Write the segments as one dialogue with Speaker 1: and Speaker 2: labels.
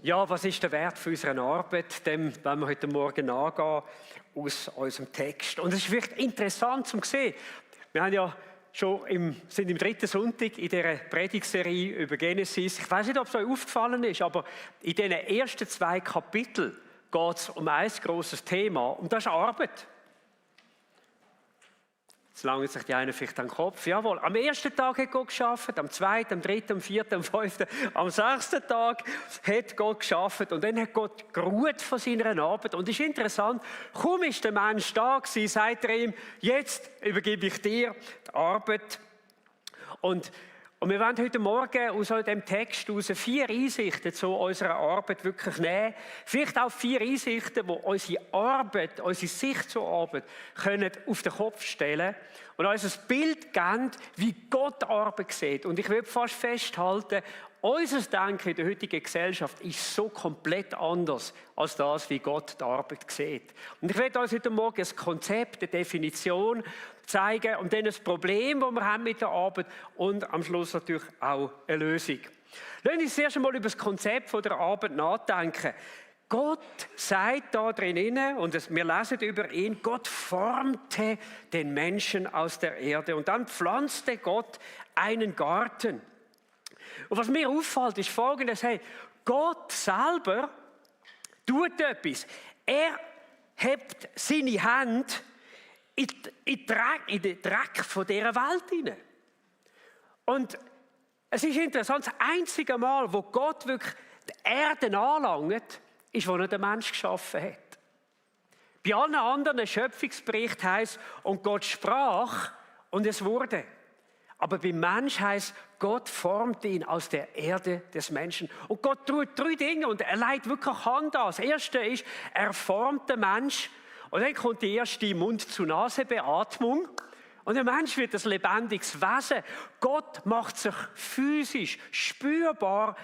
Speaker 1: Ja, was ist der Wert für unsere Arbeit? Dem wollen wir heute Morgen nachgehen aus unserem Text. Und es ist wirklich interessant zu sehen. Wir haben ja sind im 3. Sonntag in dieser Predigtserie über Genesis. Ich weiß nicht, ob es euch aufgefallen ist, aber in diesen ersten 2 Kapiteln geht es um ein grosses Thema und das ist Arbeit. Jetzt langen sich die einen vielleicht an den Kopf. Jawohl, am ersten Tag hat Gott gearbeitet, am 2., am 3., am 4., am 5., am 6. Tag hat Gott gearbeitet und dann hat Gott geruht von seiner Arbeit. Und es ist interessant, kaum ist der Mensch da gewesen, sagt er ihm, jetzt übergebe ich dir die Arbeit. Und wir wollen heute Morgen aus diesem Text 4 Einsichten zu unserer Arbeit wirklich nehmen. Vielleicht auch 4 Einsichten, die unsere Arbeit, unsere Sicht zur Arbeit können auf den Kopf stellen und uns ein Bild geben, wie Gott die Arbeit sieht. Und ich will fast festhalten, unser Denken in der heutigen Gesellschaft ist so komplett anders als das, wie Gott die Arbeit sieht. Und ich werde uns heute Morgen ein Konzept, eine Definition zeigen und dann ein Problem, das wir haben mit der Arbeit und am Schluss natürlich auch eine Lösung. Lassen wir uns zuerst einmal über das Konzept der Arbeit nachdenken. Gott sagt da drin, und wir lesen über ihn, Gott formte den Menschen aus der Erde und dann pflanzte Gott einen Garten. Und was mir auffällt, ist Folgendes: hey, Gott selber tut etwas. Er hebt seine Hand in den Dreck von dieser Welt hinein. Und es ist interessant, das einzige Mal, wo Gott wirklich die Erde anlangt, ist, wo er den Menschen geschaffen hat. Bei allen anderen Schöpfungsberichten heisst, und Gott sprach und es wurde. Aber beim Mensch heisst, Gott formt ihn aus der Erde des Menschen. Und Gott tut 3 Dinge und er legt wirklich Hand an. Das erste ist, er formt den Mensch und dann kommt die erste Mund-zu-Nase-Beatmung. Und der Mensch wird ein lebendiges Wesen. Gott macht sich physisch spürbar,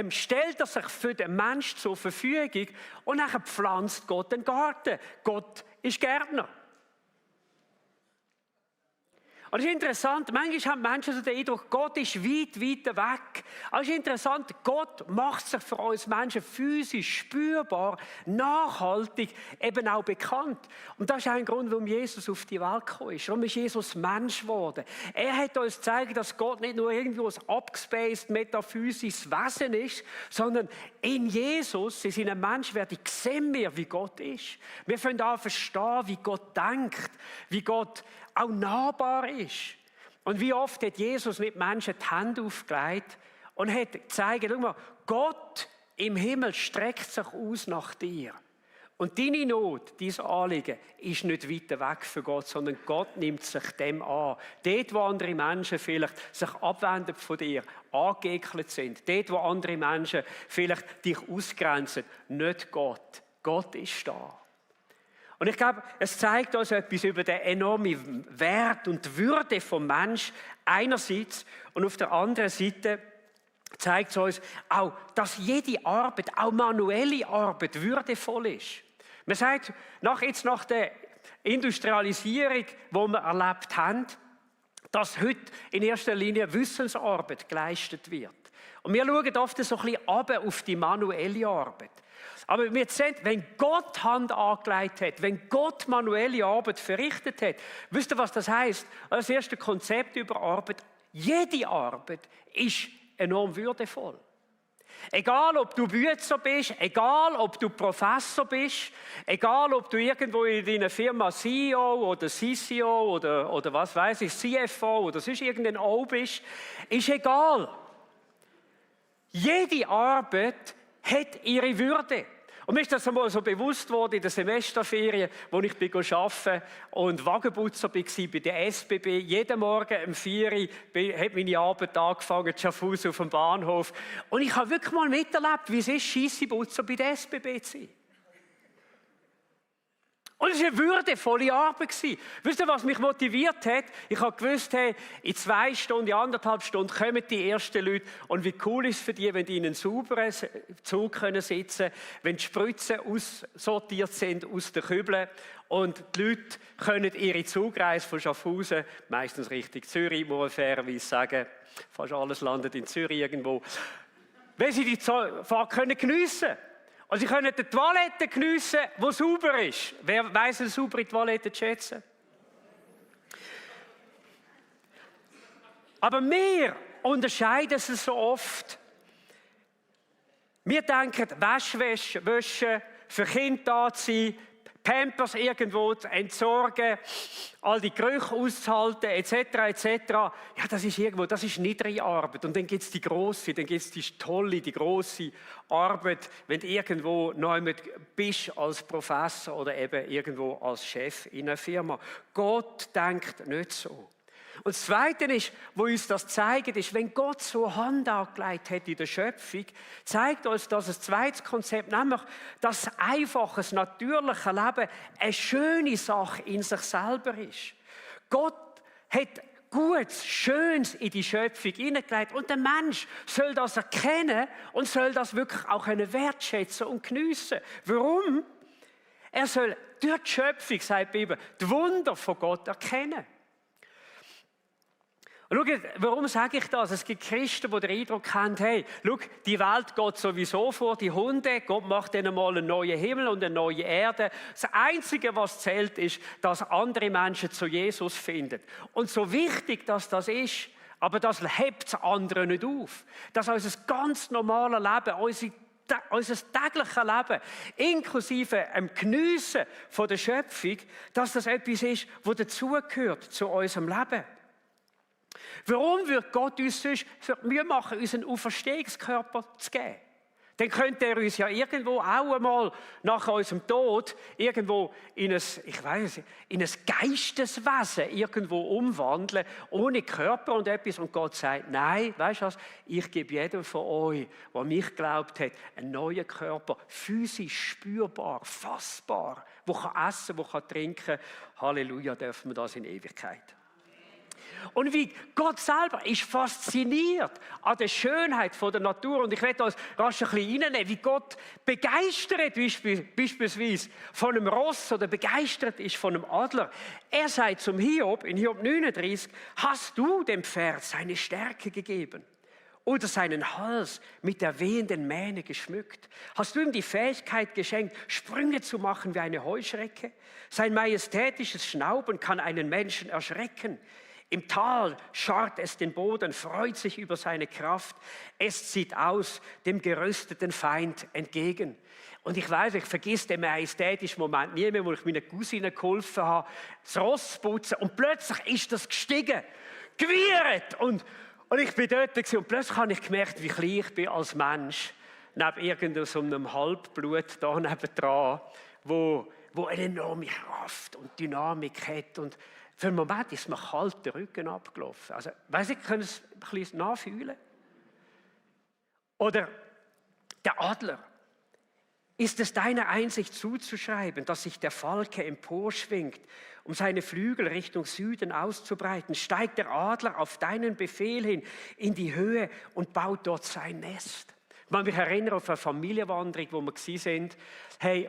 Speaker 1: stellt er sich für den Menschen zur Verfügung und dann pflanzt Gott den Garten. Gott ist Gärtner. Und es ist interessant, manchmal haben Menschen so den Eindruck, Gott ist weit, weit weg. Aber es ist interessant, Gott macht sich für uns Menschen physisch spürbar, nachhaltig, eben auch bekannt. Und das ist ein Grund, warum Jesus auf die Welt gekommen ist. Warum ist Jesus Mensch geworden? Er hat uns gezeigt, dass Gott nicht nur irgendwo ein abgespaced, metaphysisches Wesen ist, sondern in Jesus, in seinem Menschwerdung, sehen wir, wie Gott ist. Wir können auch verstehen, wie Gott denkt, wie Gott auch nahbar ist. Und wie oft hat Jesus mit Menschen die Hände aufgelegt und hat gezeigt, schau mal, Gott im Himmel streckt sich aus nach dir. Und deine Not, dein Anliegen ist nicht weiter weg für Gott, sondern Gott nimmt sich dem an. Dort, wo andere Menschen vielleicht sich abwenden von dir, angeekelt sind, dort, wo andere Menschen vielleicht dich ausgrenzen, nicht Gott. Gott ist da. Und ich glaube, es zeigt uns etwas über den enormen Wert und Würde vom Mensch einerseits und auf der anderen Seite zeigt es uns auch, dass jede Arbeit, auch manuelle Arbeit, würdevoll ist. Man sagt, nach der Industrialisierung, die wir erlebt haben, dass heute in erster Linie Wissensarbeit geleistet wird. Und wir schauen oft so ein bisschen runter auf die manuelle Arbeit. Aber wir sehen, wenn Gott Hand angelegt hat, wenn Gott manuelle Arbeit verrichtet hat, wisst ihr, was das heisst? Das erste Konzept über Arbeit: jede Arbeit ist enorm würdevoll. Egal, ob du Bützer bist, egal, ob du Professor bist, egal, ob du irgendwo in deiner Firma CEO oder CCO oder was weiß ich, CFO oder sonst irgendein O bist, ist egal. Jede Arbeit hat ihre Würde. Und mir ist das einmal so bewusst worden in der Semesterferien, wo ich arbeiten und Wagenputzer war bei der SBB. Jeden Morgen um 4 Uhr hat meine Arbeit angefangen, in Schaffhausen auf dem Bahnhof. Und ich habe wirklich mal miterlebt, wie es ist, Scheisseputzer bei der SBB zu sein. Und es war eine würdevolle Arbeit. Wisst ihr, was mich motiviert hat? Ich habe gewusst, hey, in 2 Stunden, in 1,5 Stunden kommen die ersten Leute. Und wie cool ist es für die, wenn die in einen sauberen Zug sitzen können, wenn die Spritzen aussortiert sind aus den Kübeln und die Leute können ihre Zugreise von Schaffhausen, meistens Richtung Zürich, muss man fairerweise sagen, fast alles landet in Zürich irgendwo, Weil sie die Fahrt geniessen können. Und sie können die Toilette geniessen, die sauber ist. Wer weiss eine saubere Toilette zu schätzen? Aber wir unterscheiden es so oft. Wir denken, Wäsche, für Kinder da zu sein, Pampers irgendwo zu entsorgen, all die Gerüche auszuhalten, etc. Ja, das ist niedrige Arbeit. Und dann gibt es die grosse, dann gibt es die tolle, die grosse Arbeit, wenn du irgendwo neu bist als Professor oder eben irgendwo als Chef in einer Firma. Gott denkt nicht so. Und das Zweite ist, wo uns das zeigt, ist, wenn Gott so Hand angelegt hat in der Schöpfung, zeigt uns das ein zweites Konzept, nämlich, dass das einfache, natürliche Leben eine schöne Sache in sich selber ist. Gott hat Gutes, Schönes in die Schöpfung hineingelegt und der Mensch soll das erkennen und soll das wirklich auch wertschätzen und geniessen. Warum? Er soll durch die Schöpfung, sagt die Bibel, die Wunder von Gott erkennen. Und schau, warum sage ich das? Es gibt Christen, die den Eindruck haben, hey, schau, die Welt geht sowieso vor die Hunde, Gott macht ihnen mal einen neuen Himmel und eine neue Erde. Das Einzige, was zählt, ist, dass andere Menschen zu Jesus finden. Und so wichtig, dass das ist, aber das hebt das andere nicht auf. Dass unser ganz normales Leben, unser tägliches Leben, inklusive dem Geniessen von der Schöpfung, dass das etwas ist, das dazugehört zu unserem Leben. Warum wird Gott uns sonst Mühe machen, uns einen Auferstehungskörper zu geben? Dann könnte er uns ja irgendwo auch einmal nach unserem Tod irgendwo in ein Geisteswesen irgendwo umwandeln, ohne Körper und etwas. Und Gott sagt, nein, weißt du was, ich gebe jedem von euch, der mich geglaubt hat, einen neuen Körper, physisch spürbar, fassbar, der kann essen, der kann trinken. Halleluja, dürfen wir das in Ewigkeit. Und wie Gott selber ist fasziniert an der Schönheit der Natur. Und ich werde das rasch ein bisschen reinnehmen, wie Gott begeistert beispielsweise von einem Ross oder begeistert ist von einem Adler. Er sagt zum Hiob, in Hiob 39, hast du dem Pferd seine Stärke gegeben oder seinen Hals mit der wehenden Mähne geschmückt? Hast du ihm die Fähigkeit geschenkt, Sprünge zu machen wie eine Heuschrecke? Sein majestätisches Schnauben kann einen Menschen erschrecken. Im Tal scharrt es den Boden, freut sich über seine Kraft. Es zieht aus dem gerösteten Feind entgegen. Und ich weiß, ich vergesse den majestätischen Moment nie mehr, wo ich meiner Cousine geholfen habe, das Ross zu putzen. Und plötzlich ist das gestiegen, gewiehert. Und ich bin dort und plötzlich habe ich gemerkt, wie klein ich bin als Mensch, neben irgendeinem so einem Halbblut da nebendran, wo eine enorme Kraft und Dynamik hat. Und für einen Moment ist mir kalt der Rücken abgelaufen. Also, weiss ich, können es ein bisschen nachfühlen? Oder der Adler. Ist es deiner Einsicht zuzuschreiben, dass sich der Falke emporschwingt, um seine Flügel Richtung Süden auszubreiten? Steigt der Adler auf deinen Befehl hin in die Höhe und baut dort sein Nest? Ich kann mich erinnern auf eine Familienwanderung, wo wir waren. Hey,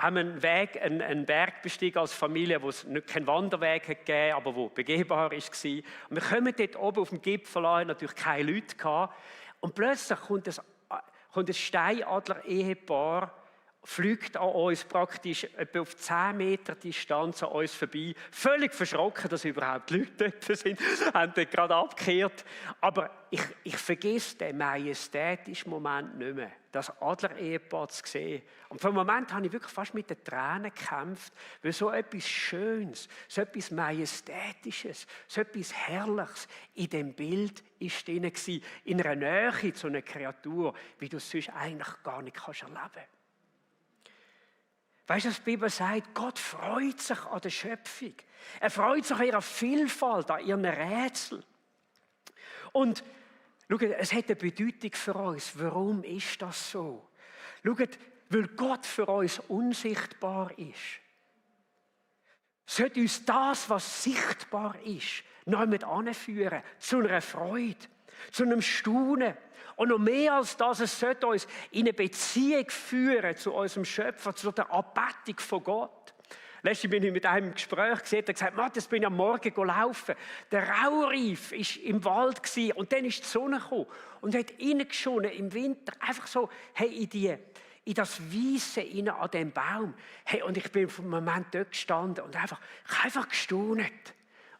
Speaker 1: haben einen Berg bestiegen als Familie, wo es keinen Wanderweg hat gegeben, aber wo begehbar war. Und wir kommen dort oben auf dem Gipfel an, natürlich keine Leute gehabt. Und plötzlich kommt ein Steinadler-Ehepaar, fliegt an uns praktisch etwa auf 10 Meter Distanz an uns vorbei. Völlig verschrocken, dass überhaupt Leute dort sind, haben dort gerade abgekehrt. Aber ich vergesse den majestätischen Moment nicht mehr, das Adler-Ehepaar zu sehen. Und für einen Moment habe ich wirklich fast mit den Tränen gekämpft, weil so etwas Schönes, so etwas Majestätisches, so etwas Herrliches in dem Bild ist drin gewesen, in einer Nähe zu einer Kreatur, wie du es sonst eigentlich gar nicht erleben kannst. Weißt du, was die Bibel sagt? Gott freut sich an der Schöpfung. Er freut sich an ihrer Vielfalt, an ihren Rätseln. Und schaut, es hat eine Bedeutung für uns. Warum ist das so? Schaut, weil Gott für uns unsichtbar ist. Sollte uns das, was sichtbar ist, noch mit anführen zu einer Freude, zu einem Staunen. Und noch mehr als das, es sollte uns in eine Beziehung führen zu unserem Schöpfer, zu der Anbetung von Gott. Letztens bin ich mit einem im Gespräch gesehen, der gesagt, Matthias, bin ich am Morgen laufen. Der Raureif war im Wald und dann ist die Sonne gekommen und hat reingeschonen im Winter. Einfach so, hey, in das Weisse rein an diesem Baum. Hey, und ich bin für einen Moment dort gestanden und ich habe einfach gestaunet.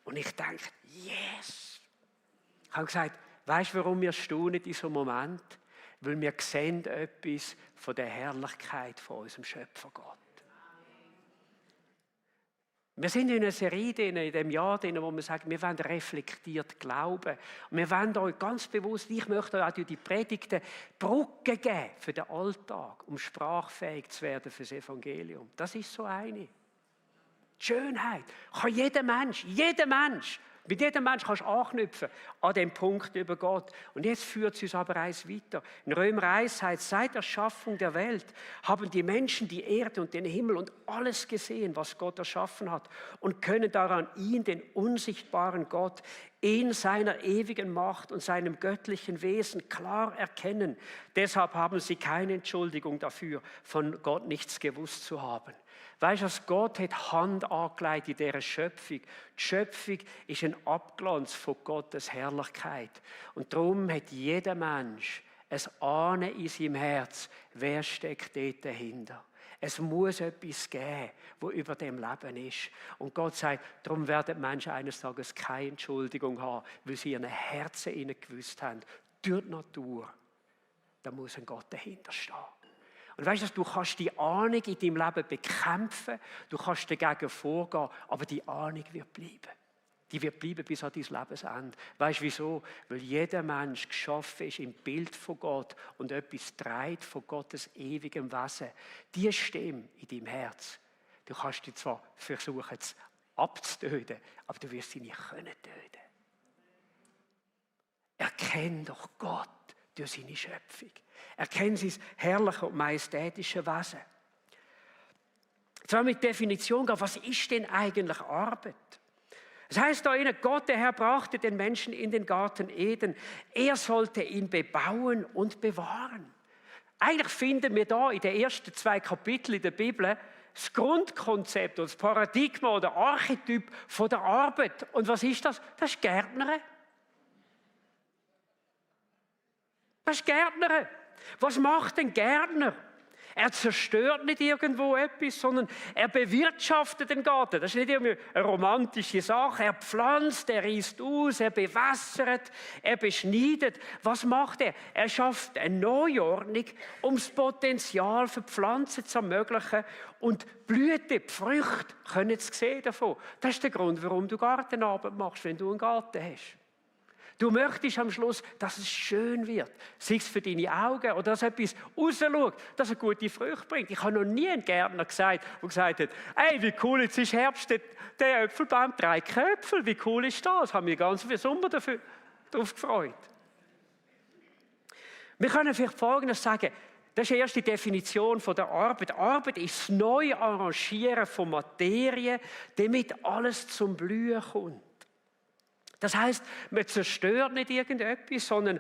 Speaker 1: Und ich denke, yes! Ich habe gesagt, weißt du, warum wir staunen in so einem Moment? Weil wir sehen etwas von der Herrlichkeit von unserem Schöpfer Gott. Wir sind in einer Serie in diesem Jahr, wo wir sagen, wir wollen reflektiert glauben. Und wir wollen euch ganz bewusst, ich möchte euch auch durch die Predigten Brücken geben für den Alltag, um sprachfähig zu werden für das Evangelium. Das ist so eine. Die Schönheit kann jeder Mensch, mit jedem Mensch kannst du anknüpfen an den Punkt über Gott. Und jetzt führt es uns aber eins weiter. In Römer 1 heißt, seit der Schaffung der Welt haben die Menschen die Erde und den Himmel und alles gesehen, was Gott erschaffen hat und können daran ihn, den unsichtbaren Gott, in seiner ewigen Macht und seinem göttlichen Wesen klar erkennen. Deshalb haben sie keine Entschuldigung dafür, von Gott nichts gewusst zu haben. Weißt du, Gott hat Hand angelegt in dieser Schöpfung. Die Schöpfung ist ein Abglanz von Gottes Herrlichkeit. Und darum hat jeder Mensch ein Ahnen in seinem Herz, wer steckt dort dahinter. Es muss etwas geben, das über dem Leben ist. Und Gott sagt, darum werden die Menschen eines Tages keine Entschuldigung haben, weil sie ihren Herzen gewusst haben, durch die Natur. Da muss ein Gott dahinter stehen. Und weißt du, du kannst die Ahnung in deinem Leben bekämpfen, du kannst dagegen vorgehen, aber die Ahnung wird bleiben. Die wird bleiben bis an dein Lebensende. Weißt du wieso? Weil jeder Mensch geschaffen ist im Bild von Gott und etwas trägt von Gottes ewigem Wesen. Die Stimme in deinem Herz, du kannst die zwar versuchen abzutöten, aber du wirst sie nicht töten. Erkenn doch Gott durch seine Schöpfung. Erkennen sein herrliches und majestätisches Wesen. Jetzt wollen wir mit Definition gehen, was ist denn eigentlich Arbeit? Es heißt da innen, Gott, der Herr, brachte den Menschen in den Garten Eden. Er sollte ihn bebauen und bewahren. Eigentlich finden wir da in den ersten 2 Kapiteln der Bibel das Grundkonzept oder das Paradigma oder Archetyp von der Arbeit. Und was ist das? Das ist Gärtnern. Das ist Gärtnern. Was macht ein Gärtner? Er zerstört nicht irgendwo etwas, sondern er bewirtschaftet den Garten. Das ist nicht irgendwie eine romantische Sache. Er pflanzt, er reißt aus, er bewässert, er beschneidet. Was macht er? Er schafft eine Neuordnung, um das Potenzial für Pflanzen zu ermöglichen. Und Blüten, Früchte können sie sehen davon. Das ist der Grund, warum du Gartenarbeit machst, wenn du einen Garten hast. Du möchtest am Schluss, dass es schön wird. Sei es für deine Augen oder dass etwas rausschaut, dass es gute Früchte bringt. Ich habe noch nie einen Gärtner gesagt, der gesagt hat, hey, wie cool, jetzt ist Herbst, der Äpfelbaum 3 Köpfe, wie cool ist das? Ich habe mich ganz viel Sommer darauf gefreut. Wir können vielleicht Folgendes sagen, das ist die erste Definition von der Arbeit. Arbeit ist das Neuarrangieren von Materie, damit alles zum Blühen kommt. Das heisst, man zerstört nicht irgendetwas, sondern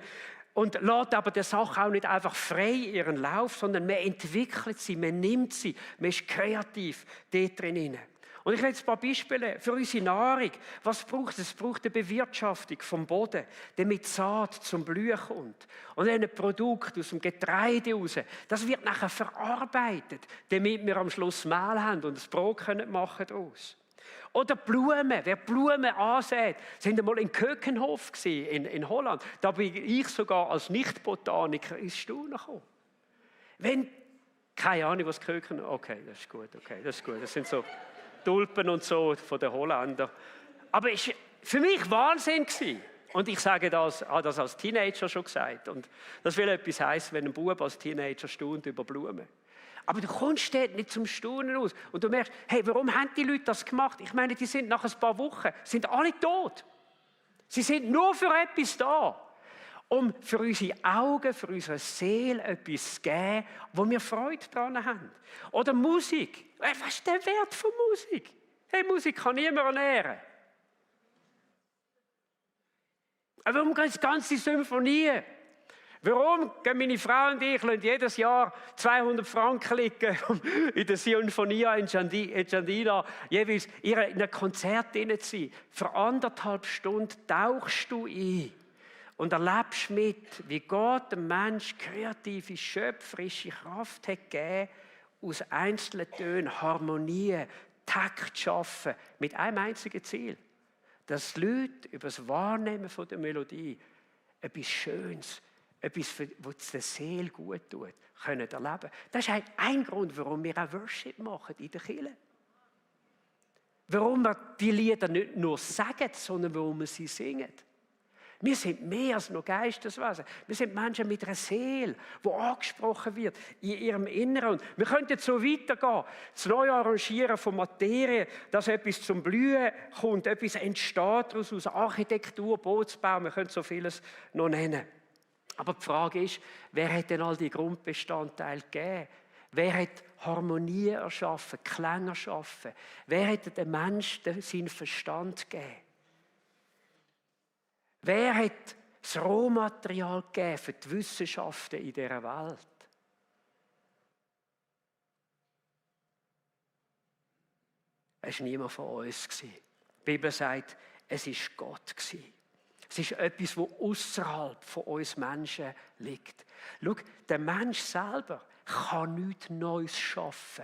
Speaker 1: und lässt aber der Sache auch nicht einfach frei ihren Lauf, sondern man entwickelt sie, man nimmt sie, man ist kreativ dort drin. Und ich will jetzt ein paar Beispiele für unsere Nahrung. Was braucht es? Es braucht eine Bewirtschaftung vom Boden, damit die Saat zum Blühen kommt. Und ein Produkt aus dem Getreide raus, das wird nachher verarbeitet, damit wir am Schluss Mehl haben und das Brot machen daraus. Oder Blumen, wer Blumen ansät. Sie waren einmal in Kökenhof in Holland. Da bin ich sogar als Nicht-Botaniker ins Staunen gekommen. Wenn, keine Ahnung, was Köken, okay, das ist gut. Das sind so Tulpen und so von den Holländern. Aber es war für mich Wahnsinn gewesen. Und ich sage das, habe das als Teenager schon gesagt. Und das will etwas heißen, wenn ein Bub als Teenager staunt über Blumen. Aber du kommst dort nicht zum Staunen aus. Und du merkst, hey, warum haben die Leute das gemacht? Ich meine, die sind nach ein paar Wochen, sind alle tot. Sie sind nur für etwas da. Um für unsere Augen, für unsere Seele etwas zu geben, wo wir Freude daran haben. Oder Musik. Was ist der Wert von Musik? Hey, Musik kann niemand ernähren. Aber warum gibt es ganze Symphonien? Warum gehen meine Frau und ich jedes Jahr 200 Franken liegen in der Sinfonia in Giardina, jeweils in einem Konzert drin zu sein? Für 1,5 Stunden tauchst du ein und erlebst mit, wie Gott dem Mensch kreative, schöpferische Kraft hat gegeben, aus einzelnen Tönen Harmonie, Takt zu schaffen, mit einem einzigen Ziel. Dass die Leute über das Wahrnehmen von der Melodie etwas Schönes, etwas, was der Seele gut tut, können erleben. Das ist ein Grund, warum wir auch Worship machen in der Kirche. Warum wir die Lieder nicht nur sagen, sondern warum wir sie singen. Wir sind mehr als nur Geisteswesen. Wir sind Menschen mit einer Seele, die angesprochen wird in ihrem Inneren. Und wir könnten jetzt so weitergehen. Das Neuarrangieren von Materie, dass etwas zum Blühen kommt, etwas entsteht daraus, aus Architektur, Bootsbau, wir können so vieles noch nennen. Aber die Frage ist, wer hat denn all die Grundbestandteile gegeben? Wer hat Harmonie erschaffen, Klänge erschaffen? Wer hat dem Menschen seinen Verstand gegeben? Wer hat das Rohmaterial gegeben für die Wissenschaften in dieser Welt? Es war niemand von uns. Die Bibel sagt, es war Gott. Es ist etwas, das außerhalb von uns Menschen liegt. Schau, der Mensch selber kann nichts Neues schaffen.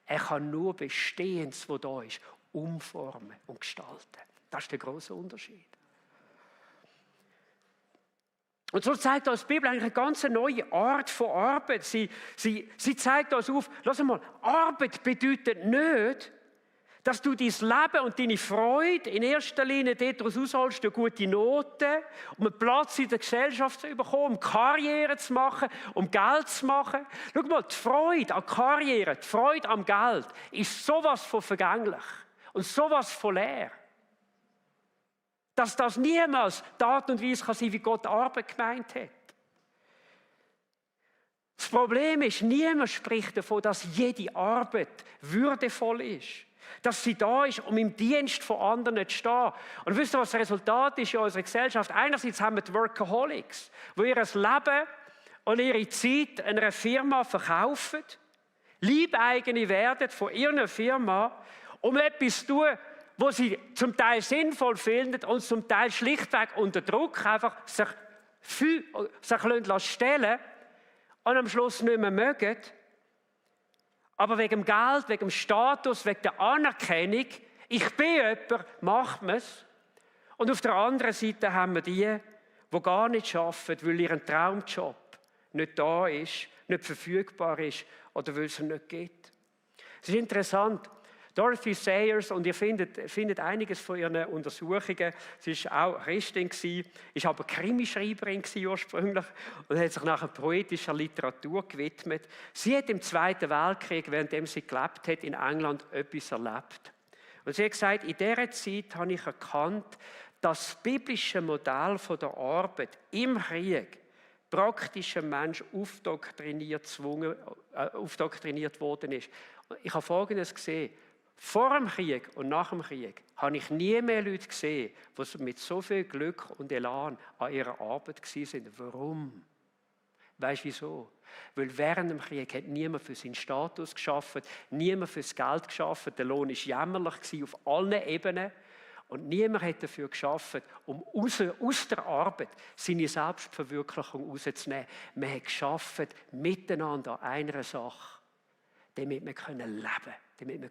Speaker 1: Er kann nur Bestehendes, was da ist, umformen und gestalten. Das ist der grosse Unterschied. Und so zeigt uns die Bibel eigentlich eine ganz neue Art von Arbeit. Sie zeigt uns auf, lass mal, Arbeit bedeutet nicht, dass du dein Leben und deine Freude in erster Linie daraus ausholst, durch gute Noten, um einen Platz in der Gesellschaft zu bekommen, um Karriere zu machen, um Geld zu machen. Schau mal, die Freude an Karriere, die Freude am Geld ist sowas von vergänglich und sowas von leer. Dass das niemals die Art und Weise kann sein, wie Gott Arbeit gemeint hat. Das Problem ist, niemand spricht davon, dass jede Arbeit würdevoll ist. Dass sie da ist, um im Dienst von anderen zu stehen. Und wisst ihr, was das Resultat ist in unserer Gesellschaft? Einerseits haben wir die Workaholics, die ihr Leben und ihre Zeit einer Firma verkaufen, Liebeigene werden von ihrer Firma, um etwas zu tun, wo sie zum Teil sinnvoll finden und zum Teil schlichtweg unter Druck einfach sich stellen und am Schluss nicht mehr mögen. Aber wegen dem Geld, wegen dem Status, wegen der Anerkennung, ich bin jemand, macht man es. Und auf der anderen Seite haben wir die gar nicht arbeiten, weil ihr Traumjob nicht da ist, nicht verfügbar ist oder weil es ihn nicht gibt. Es ist interessant. Dorothy Sayers, und ihr findet einiges von ihren Untersuchungen. Sie war auch Christin, ist aber Krimischreiberin ursprünglich und hat sich nachher poetischer Literatur gewidmet. Sie hat im Zweiten Weltkrieg, während sie gelebt hat, in England etwas erlebt. Und sie hat gesagt, in dieser Zeit habe ich erkannt, dass das biblische Modell von der Arbeit im Krieg praktisch ein Mensch aufdoktriniert worden ist. Ich habe Folgendes gesehen. Vor dem Krieg und nach dem Krieg habe ich nie mehr Leute gesehen, die mit so viel Glück und Elan an ihrer Arbeit waren. Warum? Weißt du wieso? Weil während dem Krieg hat niemand für seinen Status gearbeitet, niemand für das Geld gearbeitet. Der Lohn war jämmerlich auf allen Ebenen. Und niemand hat dafür gearbeitet, um aus der Arbeit seine Selbstverwirklichung herauszunehmen. Man hat gearbeitet miteinander an einer Sache, damit wir leben können. Damit wir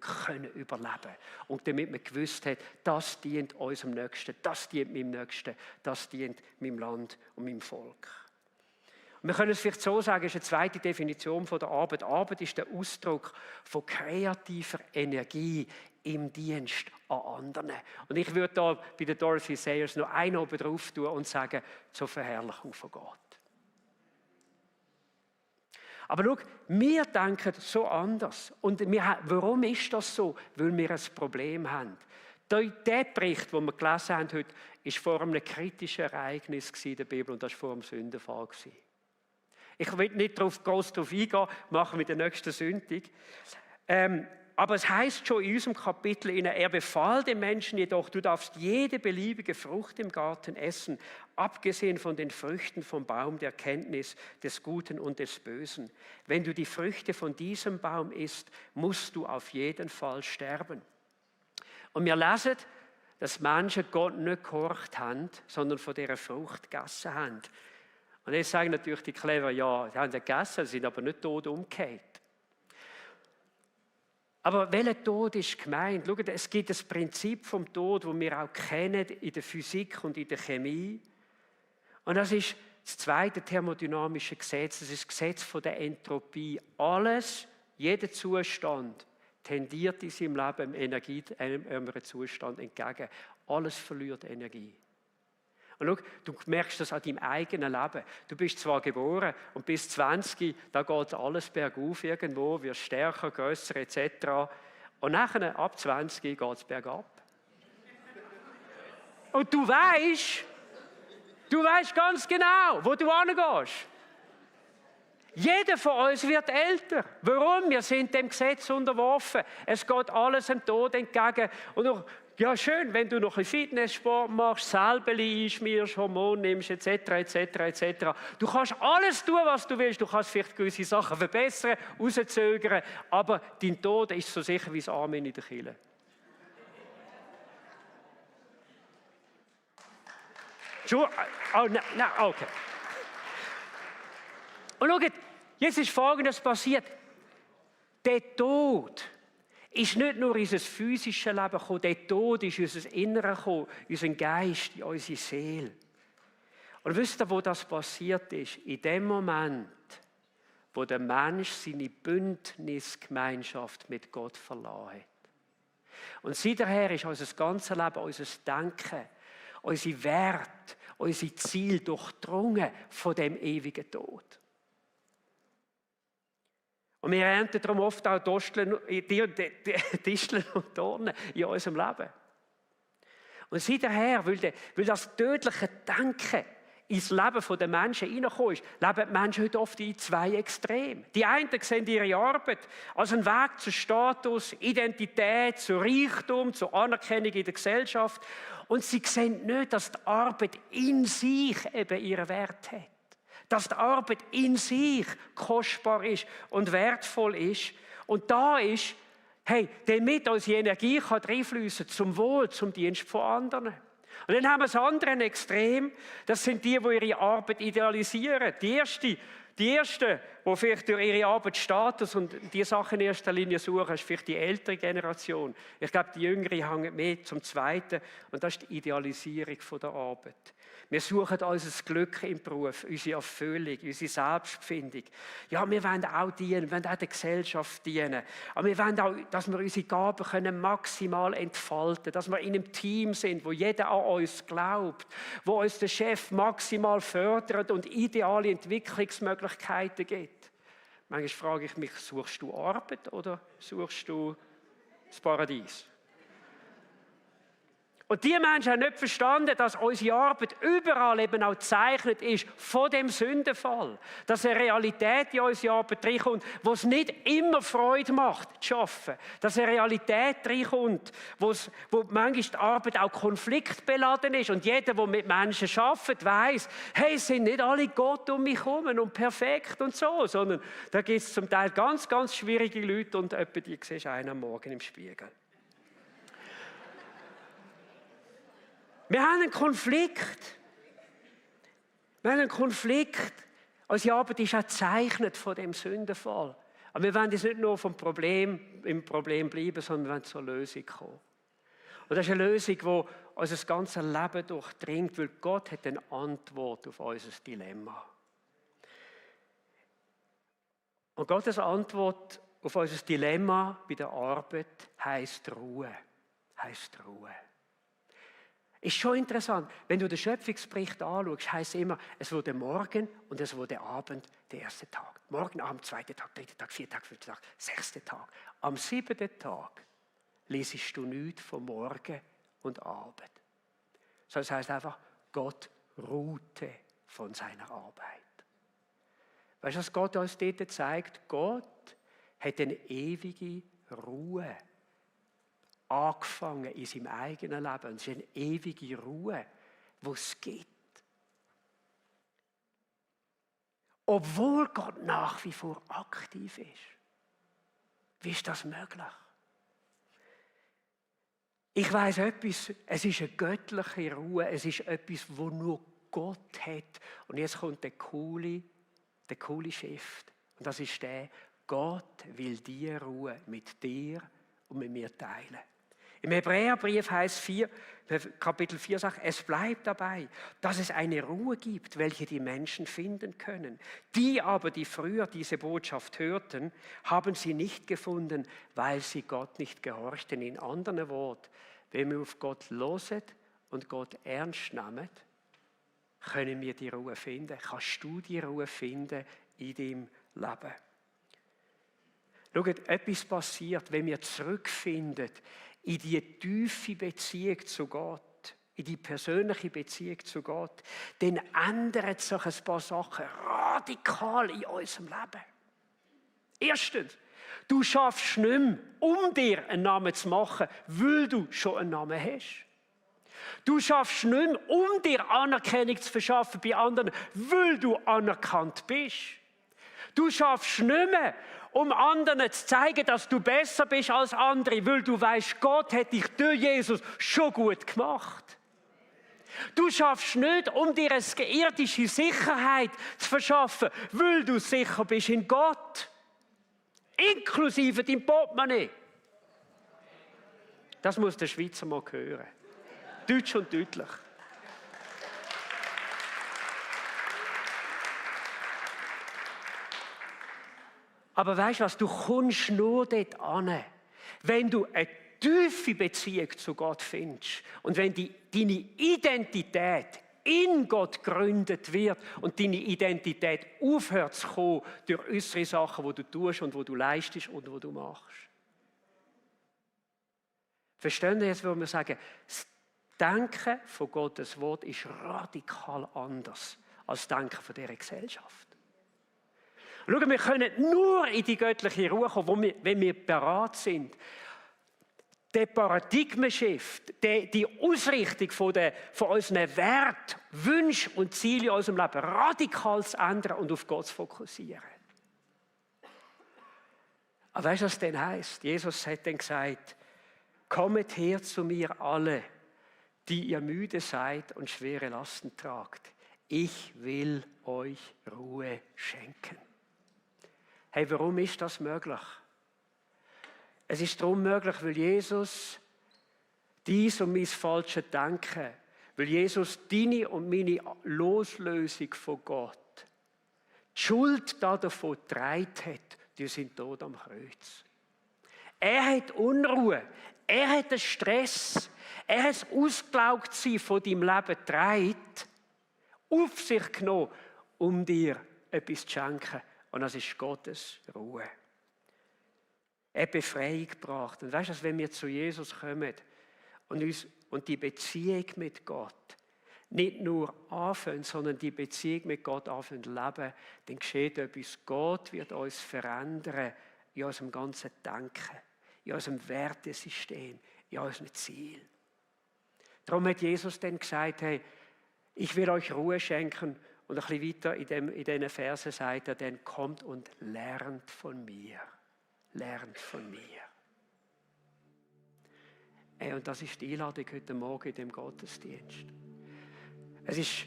Speaker 1: überleben können. Und damit wir gewusst haben, das dient unserem Nächsten, das dient meinem Nächsten, das dient meinem Land und meinem Volk. Und wir können es vielleicht so sagen, das ist eine zweite Definition von der Arbeit. Arbeit ist der Ausdruck von kreativer Energie im Dienst an anderen. Und ich würde da bei der Dorothy Sayers noch einen oben drauf tun und sagen, zur Verherrlichung von Gott. Aber schau, wir denken so anders. Und warum ist das so? Weil wir ein Problem haben. Der Bericht, den wir gelesen haben heute, war vor einem kritischen Ereignis in der Bibel und das war vor dem Sündenfall. Ich will nicht groß darauf eingehen, machen wir den nächsten Sonntag. Aber es heißt schon in unserem Kapitel, er befahl dem Menschen jedoch, du darfst jede beliebige Frucht im Garten essen, abgesehen von den Früchten vom Baum der Kenntnis des Guten und des Bösen. Wenn du die Früchte von diesem Baum isst, musst du auf jeden Fall sterben. Und wir lesen, dass Menschen Gott nicht gehorcht haben, sondern von dieser Frucht gegessen haben. Und jetzt sagen natürlich die Clever, ja, sie haben sie gegessen, sind aber nicht tot umgekehrt. Aber welcher Tod ist gemeint? Schaut, es gibt das Prinzip vom Tod, das wir auch kennen in der Physik und in der Chemie. Und das ist das zweite thermodynamische Gesetz, das ist das Gesetz von der Entropie. Alles, jeder Zustand tendiert in seinem Leben energieärmeren Zustand entgegen. Alles verliert Energie. Und schau, du merkst das an deinem eigenen Leben. Du bist zwar geboren und bis 20, da geht alles bergauf irgendwo, wirst stärker, grösser etc. Und nachher, ab 20, geht es bergab. Und du weißt ganz genau, wo du hingehst. Jeder von uns wird älter. Warum? Wir sind dem Gesetz unterworfen. Es geht alles dem Tod entgegen. Und noch, ja, schön, wenn du noch ein Fitnesssport machst, Salbeli einschmierst, Hormone nimmst, etc. Du kannst alles tun, was du willst. Du kannst vielleicht gewisse Sachen verbessern, rauszögern, aber dein Tod ist so sicher wie das Amen in der Kirche. Oh, nein, okay. Und schaut, jetzt ist Folgendes passiert. Der Tod ist nicht nur in unser physisches Leben gekommen, der Tod ist in unser Inneres gekommen, in unseren Geist, in unsere Seele. Und wisst ihr, wo das passiert ist? In dem Moment, wo der Mensch seine Bündnisgemeinschaft mit Gott verloren hat. Und seither ist unser ganzes Leben, unser Denken, unsere Werte, unser Ziel durchdrungen von dem ewigen Tod. Und wir ernten darum oft auch Disteln und Dornen in unserem Leben. Und seither, weil das tödliche Denken ins Leben der Menschen hineingekommen ist, leben die Menschen heute oft in zwei Extremen. Die einen sehen ihre Arbeit als einen Weg zu Status, Identität, zu Reichtum, zu Anerkennung in der Gesellschaft. Und sie sehen nicht, dass die Arbeit in sich eben ihren Wert hat. Dass die Arbeit in sich kostbar ist und wertvoll ist. Und da ist, hey, damit unsere Energie reinfließen zum Wohl, zum Dienst von anderen. Und dann haben wir das andere Extrem, das sind die ihre Arbeit idealisieren. Die Ersten, die vielleicht durch ihre Arbeit Status und die Sachen in erster Linie suchen, ist vielleicht die ältere Generation. Ich glaube, die Jüngeren hängen mehr zum Zweiten und das ist die Idealisierung der Arbeit. Wir suchen unser Glück im Beruf, unsere Erfüllung, unsere Selbstfindung. Ja, wir wollen auch dienen, wir wollen auch der Gesellschaft dienen. Aber wir wollen auch, dass wir unsere Gaben können maximal entfalten können, dass wir in einem Team sind, wo jeder an uns glaubt, wo uns der Chef maximal fördert und ideale Entwicklungsmöglichkeiten gibt. Manchmal frage ich mich, suchst du Arbeit oder suchst du das Paradies? Und die Menschen haben nicht verstanden, dass unsere Arbeit überall eben auch gezeichnet ist von dem Sündenfall. Dass eine Realität in unsere Arbeit reinkommt, wo es nicht immer Freude macht, zu arbeiten. Dass eine Realität reinkommt, wo manchmal die Arbeit auch konfliktbeladen ist. Und jeder, der mit Menschen arbeitet, weiss, hey, es sind nicht alle Gott um mich herum und perfekt und so, sondern da gibt es zum Teil ganz, ganz schwierige Leute und etwa die siehst du einen am Morgen im Spiegel. Wir haben einen Konflikt. Unsere Arbeit ist auch gezeichnet von dem Sündenfall. Aber wir wollen jetzt nicht nur im Problem bleiben, sondern wir wollen zur Lösung kommen. Und das ist eine Lösung, die unser ganzes Leben durchdringt, weil Gott hat eine Antwort auf unser Dilemma. Und Gottes Antwort auf unser Dilemma bei der Arbeit heisst Ruhe. Ist schon interessant, wenn du den Schöpfungsbericht anschaust, heisst es immer, es wurde Morgen und es wurde Abend, der erste Tag. Morgen, Abend, zweiter Tag, dritter Tag, vierter Tag, fünfter Tag, sechster Tag. Am 7. Tag lesest du nichts von Morgen und Abend. Das heisst einfach, Gott ruhte von seiner Arbeit. Weißt du, was Gott uns dort zeigt? Gott hat eine ewige Ruhe. Angefangen in seinem eigenen Leben. Und es ist eine ewige Ruhe, die es gibt. Obwohl Gott nach wie vor aktiv ist. Wie ist das möglich? Ich weiss etwas, es ist eine göttliche Ruhe, es ist etwas, wo nur Gott hat. Und jetzt kommt der coole Schrift. Und das ist der, Gott will diese Ruhe mit dir und mit mir teilen. Im Hebräerbrief heißt Kapitel 4 sagt, es bleibt dabei, dass es eine Ruhe gibt, welche die Menschen finden können. Die aber, die früher diese Botschaft hörten, haben sie nicht gefunden, weil sie Gott nicht gehorchten. In anderen Worten, wenn wir auf Gott hören und Gott ernst nehmen, können wir die Ruhe finden. Kannst du die Ruhe finden in deinem Leben? Schaut, etwas passiert, wenn wir zurückfinden in die tiefe Beziehung zu Gott, in die persönliche Beziehung zu Gott, dann ändern sich ein paar Sachen radikal in unserem Leben. Erstens, du schaffst nicht mehr, um dir einen Namen zu machen, weil du schon einen Namen hast. Du schaffst nicht mehr, um dir Anerkennung zu verschaffen bei anderen, weil du anerkannt bist. Du schaffst nicht mehr, um anderen zu zeigen, dass du besser bist als andere, weil du weißt, Gott hat dich durch Jesus schon gut gemacht. Du schaffst nicht, um dir eine irdische Sicherheit zu verschaffen, weil du sicher bist in Gott. Inklusive dein Portemonnaie. Das muss der Schweizer mal hören. Deutsch und deutlich. Aber weißt du was, du kommst nur dort an, wenn du eine tiefe Beziehung zu Gott findest und wenn deine Identität in Gott gegründet wird und deine Identität aufhört zu kommen durch äußere Sachen, die du tust und die du leistest und die du machst. Verstehen Sie jetzt, wo wir sagen, das Denken von Gottes Wort ist radikal anders als das Denken von dieser Gesellschaft. Schau, wir können nur in die göttliche Ruhe kommen, wenn wir bereit sind, der Paradigmenshift, die Ausrichtung von unseren Werten, Wünschen und Zielen in unserem Leben radikal zu ändern und auf Gott zu fokussieren. Aber weißt du, was das denn heisst? Jesus hat dann gesagt, kommet her zu mir alle, die ihr müde seid und schwere Lasten tragt. Ich will euch Ruhe schenken. Hey, warum ist das möglich? Es ist darum möglich, weil Jesus dies und mein falsches Denken, weil Jesus deine und meine Loslösung von Gott, die Schuld davon getragen hat, die sind tot am Kreuz. Er hat Unruhe, er hat den Stress, er hat das Ausgelaugtsein von deinem Leben getragen, auf sich genommen, um dir etwas zu schenken. Und das ist Gottes Ruhe. Er hat Befreiung gebracht. Und weißt du, wenn wir zu Jesus kommen und die Beziehung mit Gott nicht nur anfangen, sondern die Beziehung mit Gott anfangen zu leben, dann geschieht etwas. Gott wird uns verändern in unserem ganzen Denken, in unserem Wertesystem, in unserem Ziel. Darum hat Jesus dann gesagt, hey, ich will euch Ruhe schenken. Und ein bisschen weiter in diesen Versen sagt er dann, kommt und lernt von mir. Lernt von mir. Und das ist die Einladung heute Morgen in dem Gottesdienst. Es ist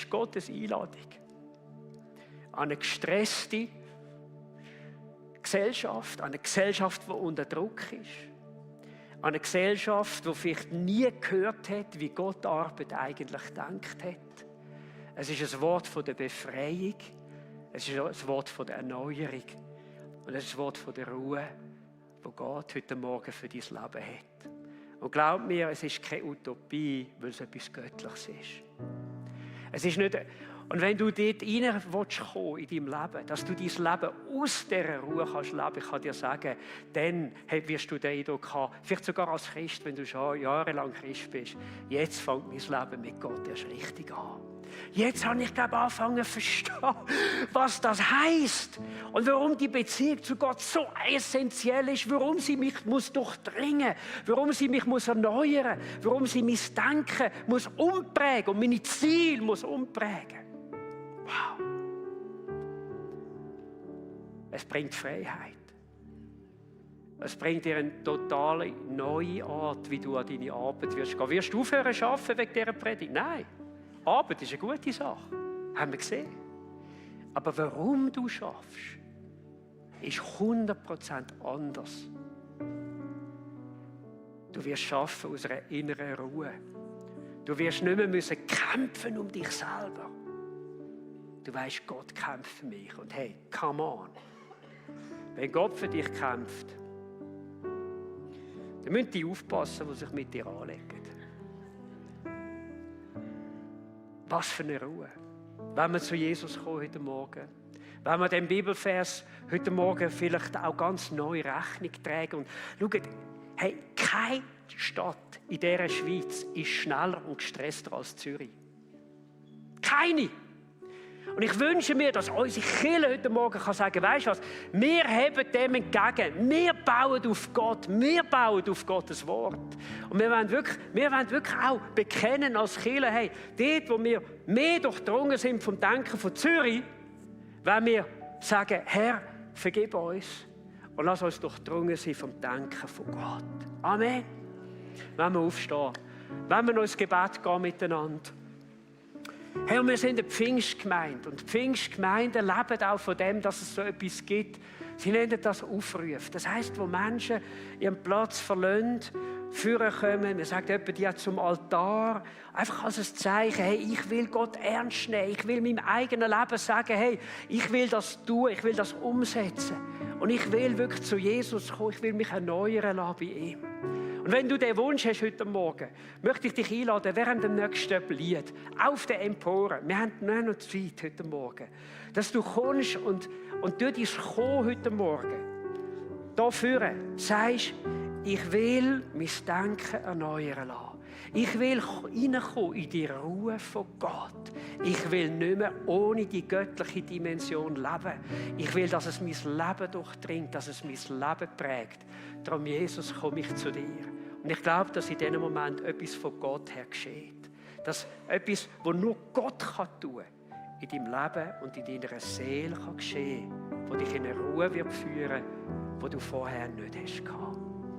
Speaker 1: Gottes Einladung an eine gestresste Gesellschaft, an eine Gesellschaft, die unter Druck ist. An eine Gesellschaft, die vielleicht nie gehört hat, wie Gott Arbeit eigentlich gedacht hat. Es ist ein Wort von der Befreiung, es ist ein Wort von der Erneuerung und es ist ein Wort von der Ruhe, das Gott heute Morgen für dein Leben hat. Und glaub mir, es ist keine Utopie, weil es etwas Göttliches ist. Es ist nicht... Und wenn du dort rein willst kommen in deinem Leben, dass du dein Leben aus dieser Ruhe kannst leben, ich kann dir sagen, dann wirst du den Eindruck haben, vielleicht sogar als Christ, wenn du schon jahrelang Christ bist, jetzt fängt mein Leben mit Gott erst richtig an. Jetzt habe ich, glaube ich, angefangen zu verstehen, was das heisst und warum die Beziehung zu Gott so essentiell ist, warum sie mich muss durchdringen, warum sie mich muss erneuern, warum sie mein Denken muss umprägen und meine Ziele muss umprägen. Wow. Es bringt Freiheit. Es bringt dir eine totale neue Art, wie du an deine Arbeit wirst gehen. Wirst du aufhören zu arbeiten wegen dieser Predigt? Nein. Arbeit ist eine gute Sache. Haben wir gesehen. Aber warum du schaffst, ist 100% anders. Du wirst schaffen aus einer inneren Ruhe. Du wirst nicht mehr müssen kämpfen um dich selber. Du weißt, Gott kämpft für mich. Und hey, come on. Wenn Gott für dich kämpft, dann müssen die aufpassen, die sich mit dir anlegen. Was für eine Ruhe. Wenn wir zu Jesus kommen heute Morgen, wenn wir den Bibelvers heute Morgen vielleicht auch ganz neu Rechnung tragen und schauen, hey, keine Stadt in dieser Schweiz ist schneller und gestresster als Zürich. Keine. Und ich wünsche mir, dass unsere Kirche heute Morgen kann sagen, weisst du was, wir heben dem entgegen, wir bauen auf Gott, wir bauen auf Gottes Wort. Und wir wollen wirklich auch bekennen als Kirche, hey, dort, wo wir mehr durchdrungen sind vom Denken von Zürich, wollen wir sagen, Herr, vergib uns und lass uns durchdrungen sein vom Denken von Gott. Amen. Wenn wir aufstehen, wenn wir noch ins Gebet gehen miteinander. Hey, und wir sind eine Pfingstgemeinde. Und Pfingstgemeinden leben auch von dem, dass es so etwas gibt. Sie nennen das Aufruf. Das heisst, wo Menschen ihren Platz verlassen, vorkommen, wir sagen jemand, ja, zum Altar, einfach als ein Zeichen, hey, ich will Gott ernst nehmen, ich will meinem eigenen Leben sagen, hey, ich will das tun, ich will das umsetzen. Und ich will wirklich zu Jesus kommen, ich will mich erneuern lassen bei ihm. Und wenn du den Wunsch hast heute Morgen, möchte ich dich einladen, während dem nächsten Lied, auf der Empore, wir haben noch Zeit heute Morgen, dass du kommst und durch dein Kommen heute Morgen da vorne sagst, ich will mein Denken erneuern lassen. Ich will reinkommen in die Ruhe von Gott. Ich will nicht mehr ohne die göttliche Dimension leben. Ich will, dass es mein Leben durchdringt, dass es mein Leben prägt. Darum, Jesus, komme ich zu dir. Und ich glaube, dass in diesem Moment etwas von Gott her geschieht. Dass etwas, was nur Gott kann tun kann, in deinem Leben und in deiner Seele kann geschehen, das dich in eine Ruhe wird führen, die du vorher nicht hast gehabt.